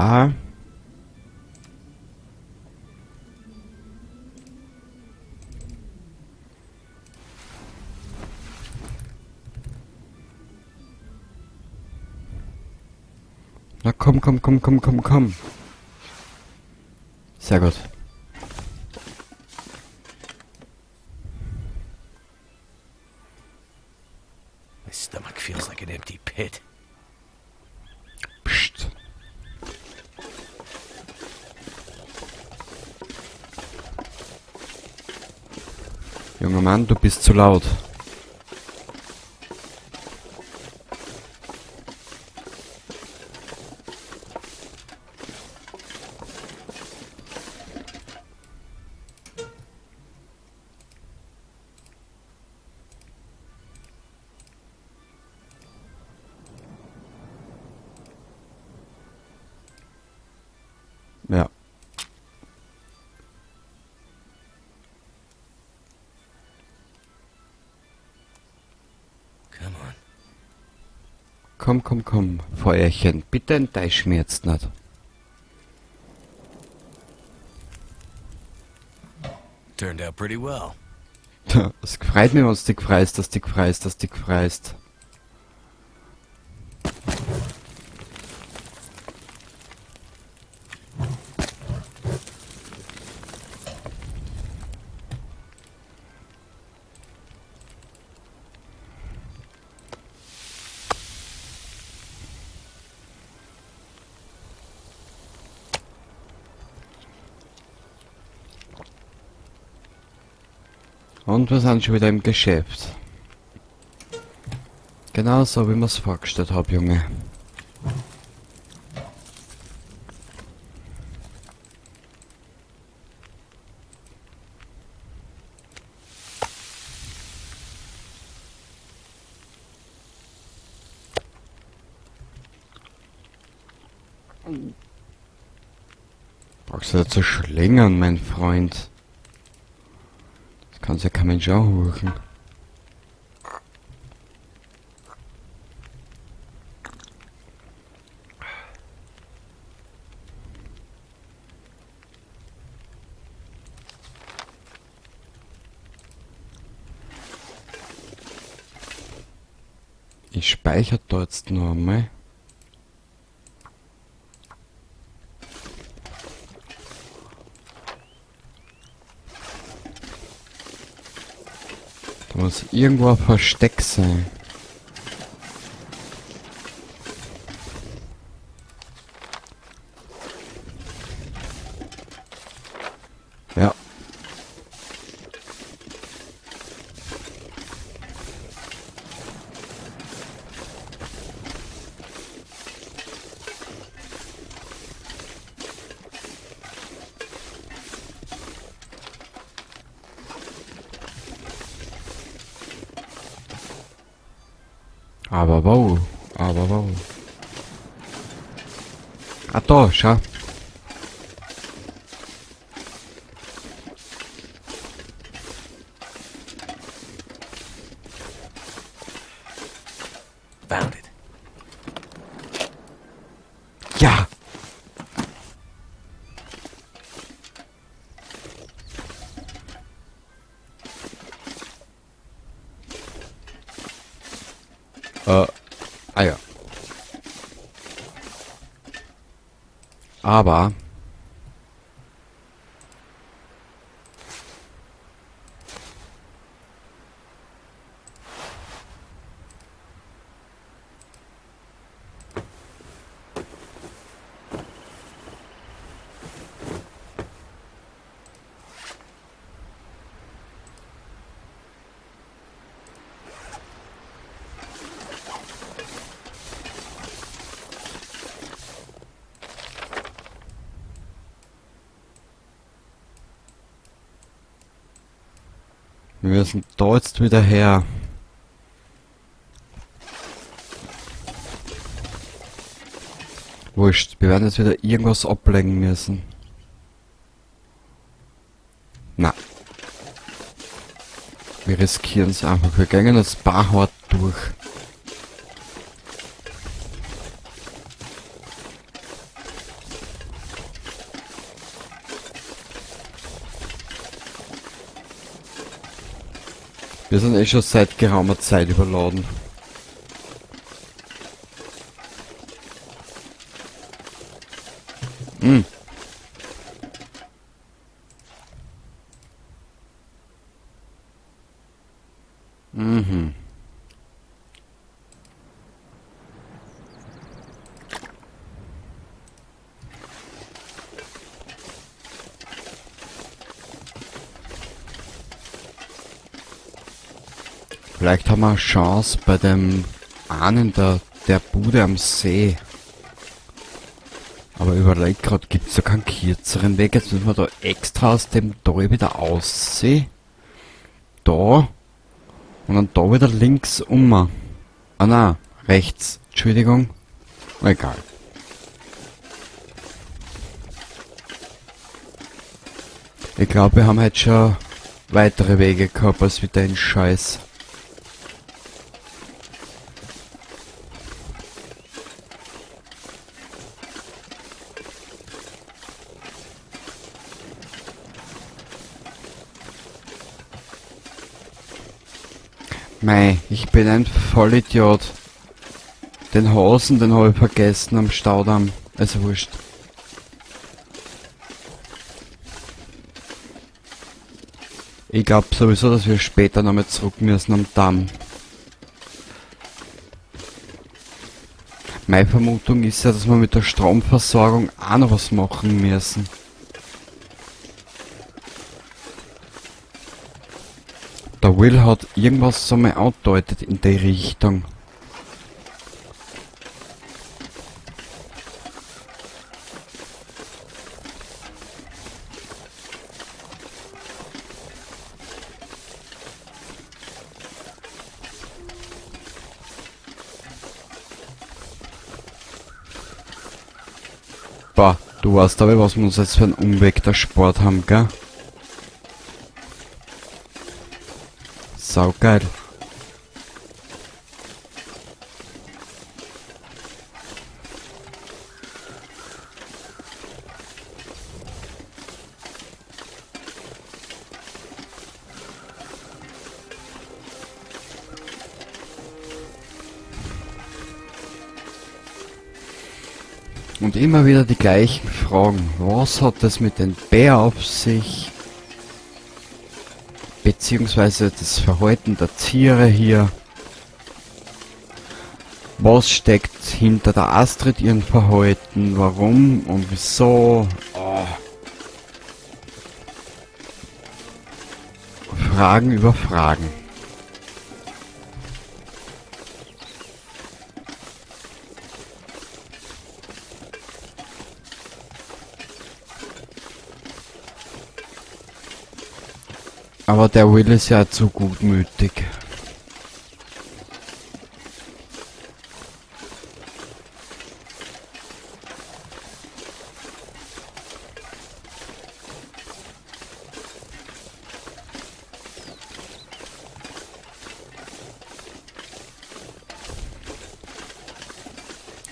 Ja. Na komm, komm, komm, komm, komm, komm. Sehr gut. My stomach feels like an empty pit. Psst. Junger Mann, du bist zu laut. Ja. Come on. Komm, komm, komm, Feuerchen, bitte enttäusch mich jetzt nicht. Turned out pretty well. Es freut mich, wenn's dich freust, dass dich freust, dass dich freust. Und wir sind schon wieder im Geschäft. Genau so, wie mir's vorgestellt hab, Junge. Brauchst du da zu schlingern, mein Freund? Das kann's ja kein Mensch anhören. Ich speichere da jetzt noch einmal. Da muss irgendwo ein Versteck sein. Ja. Aber wow, aber wow. Ah, da, schau. Found it. Ja. Ah ja. Aber wir müssen da jetzt wieder her. Wurscht, wir werden jetzt wieder irgendwas ablegen müssen. Na. Wir riskieren es einfach. Wir gehen das Barhort durch. Wir sind eh schon seit geraumer Zeit überladen. Hm. Mhm. Vielleicht haben wir eine Chance bei dem Ahnen der Bude am See. Aber überleg grad, gibt's da keinen kürzeren Weg? Jetzt müssen wir da extra aus dem Tal wieder aussehen. Da. Und dann da wieder links um. Ah na, rechts. Entschuldigung. Egal. Ich glaub, wir haben heute schon weitere Wege gehabt als mit dem Scheiß. Mei, ich bin ein Vollidiot. Den Hasen, den hab ich vergessen am Staudamm. Also wurscht. Ich glaub sowieso, dass wir später nochmal zurück müssen am Damm. Meine Vermutung ist ja, dass wir mit der Stromversorgung auch noch was machen müssen. Der Will hat irgendwas so mal andeutet in die Richtung. Boah, du weißt aber, was wir uns jetzt für einen Umweg der Sport haben, gell? Saugeil. Und immer wieder die gleichen Fragen. Was hat das mit den Bär auf sich? Beziehungsweise das Verhalten der Tiere hier. Was steckt hinter der Astrid ihren Verhalten? Warum und wieso? Oh. Fragen über Fragen. Aber der Will ist ja zu gutmütig.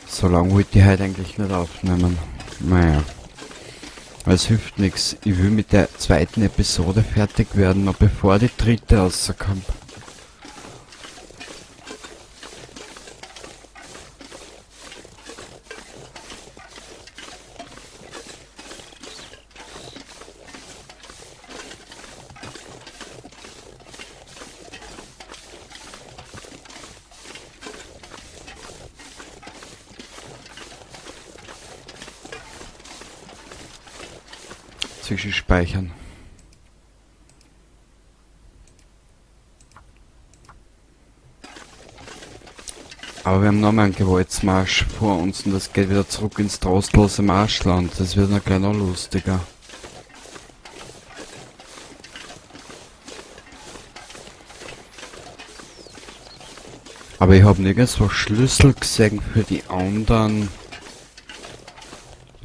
So lange wollte ich heute eigentlich nicht aufnehmen. Naja. Es hilft nix. Ich will mit der zweiten Episode fertig werden, noch bevor die dritte rauskommt. Zwischenspeichern. Aber wir haben noch mal einen Gewaltsmarsch vor uns und das geht wieder zurück ins trostlose Marschland. Das wird noch gleich noch lustiger. Aber ich hab nirgendwo Schlüssel gesehen für die anderen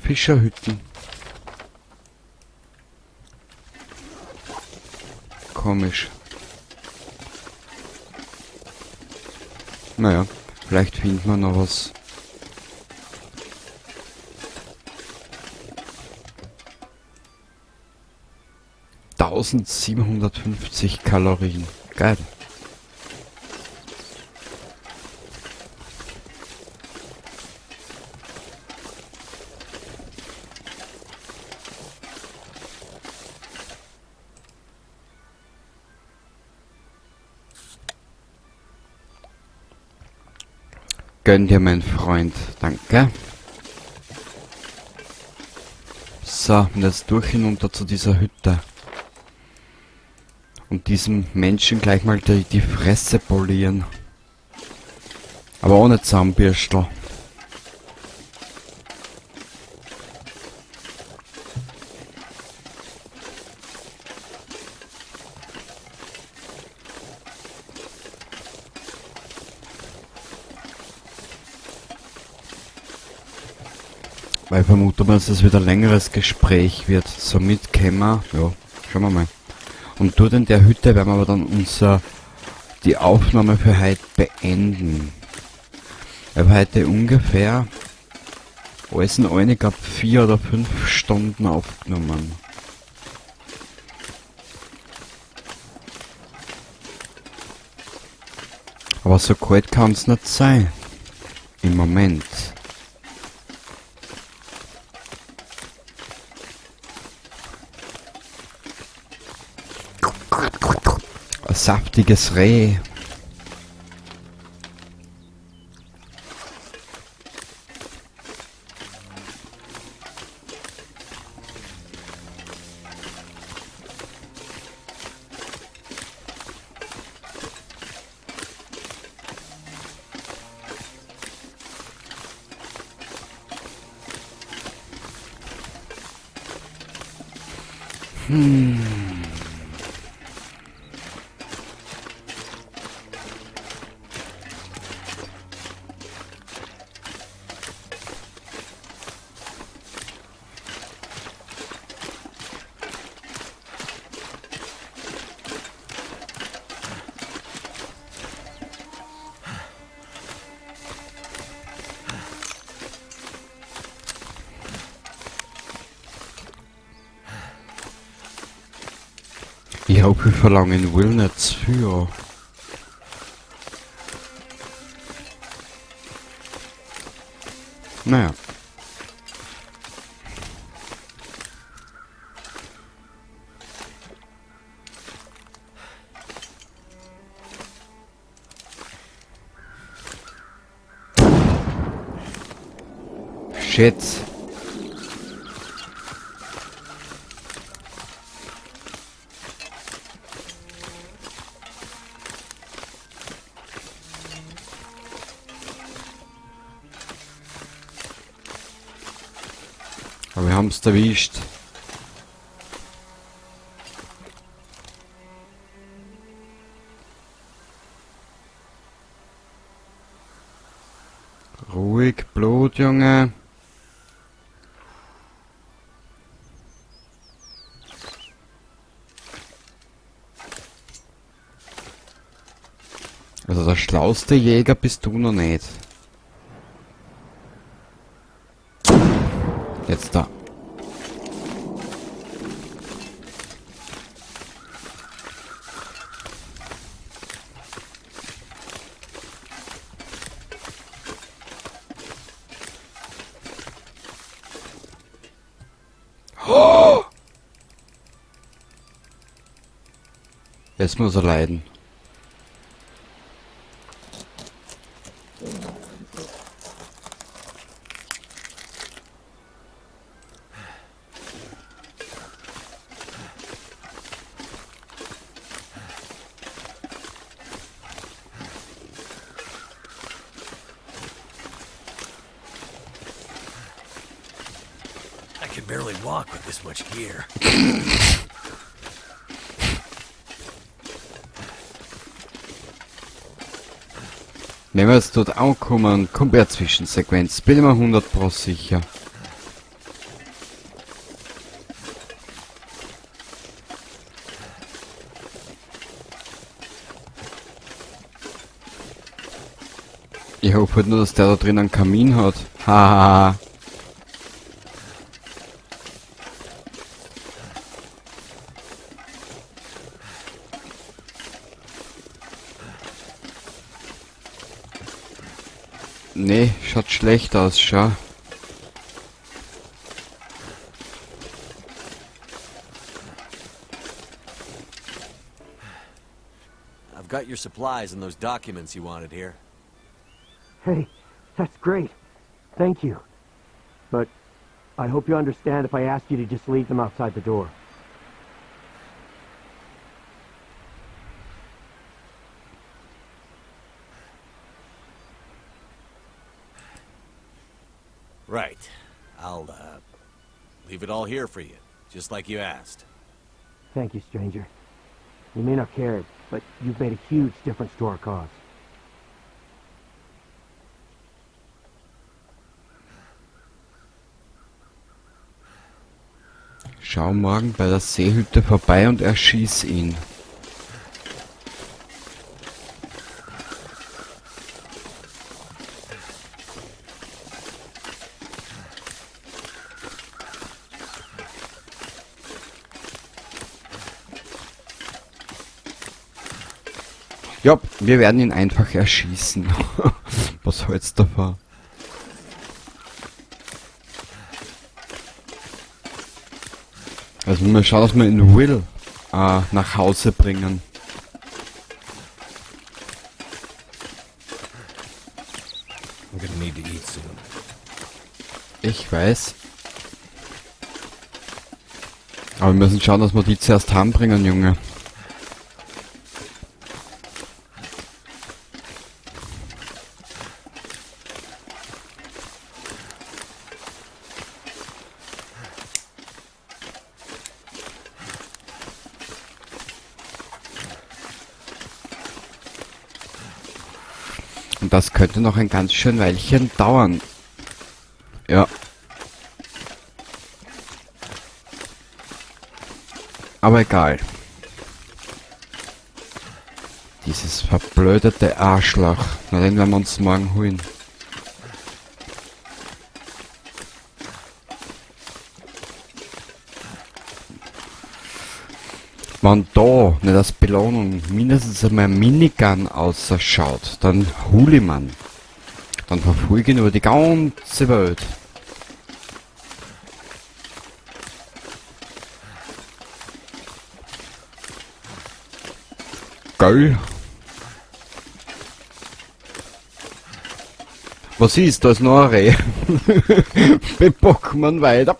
Fischerhütten. Komisch. Naja, vielleicht findet man noch was. 1750 Kalorien. Geil. Gönn dir, mein Freund. Danke. So, und jetzt durch hinunter zu dieser Hütte. Und diesem Menschen gleich mal die Fresse polieren. Aber ohne Zahnbürstel. Weil ich vermute mal, dass das wieder ein längeres Gespräch wird. Somit können wir, ja, schauen wir mal. Und dort in der Hütte werden wir aber dann die Aufnahme für heute beenden. Ich habe heute ungefähr alles in allem, ich glaub, 4 oder 5 Stunden aufgenommen. Aber so kalt kann's nicht sein. Im Moment. Ein saftiges Reh. Ich hab wir verlangen wohl nicht zu viel. Naja. Shit. Aber wir haben's erwischt. Ruhig, Blut, Junge. Also der schlauste Jäger bist du noch nicht. Jetzt da. Oh! Jetzt muss er leiden. I can barely walk with this much gear. Wenn wir jetzt dort ankommen, kommt ja Zwischensequenz. Bin ich mir 100% sicher. Ich hoffe halt nur, dass der da drin einen Kamin hat. Hahaha. Nee, schaut schlecht aus, schau. I've got your supplies and those documents you wanted here. Hey, That's great. Thank you. But I hope you understand if I ask you to just leave them outside the door. Right. I'll, leave it all here for you, just like you asked. Thank you, stranger. You may not care, but you've made a huge difference to our cause. Schau morgen bei der Seehütte vorbei und erschieß ihn. Ja, wir werden ihn einfach erschießen. Was hältst du davon? Also mal schauen, dass wir ihn Will nach Hause bringen. I'm gonna need to eat soon. Ich weiß. Aber wir müssen schauen, dass wir die zuerst heimbringen, Junge. Und das könnte noch ein ganz schön Weilchen dauern. Ja. Aber egal. Dieses verblödete Arschloch. Na, den werden wir uns morgen holen. Wenn da nicht als Belohnung mindestens einmal ein Minigun ausschaut, dann hol ich ihn. Dann verfolge ich ihn über die ganze Welt. Geil. Was ist das noch ein Reh? Bei Pokémon weiter.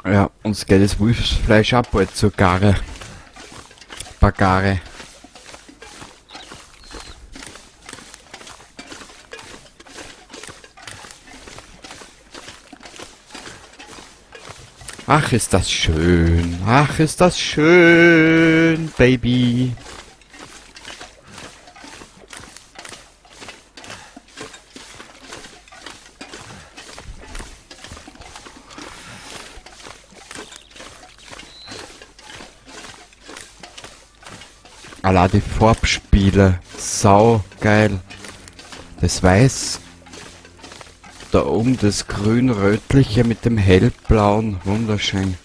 Ja, uns geht das Wolfsfleisch ab bald zur Gare. Bagare. Ach, ist das schön. Ach, ist das schön, Baby. Allein die Farbspiele, sau geil. Das Weiß, da oben das grün-rötliche mit dem hellblauen, wunderschön.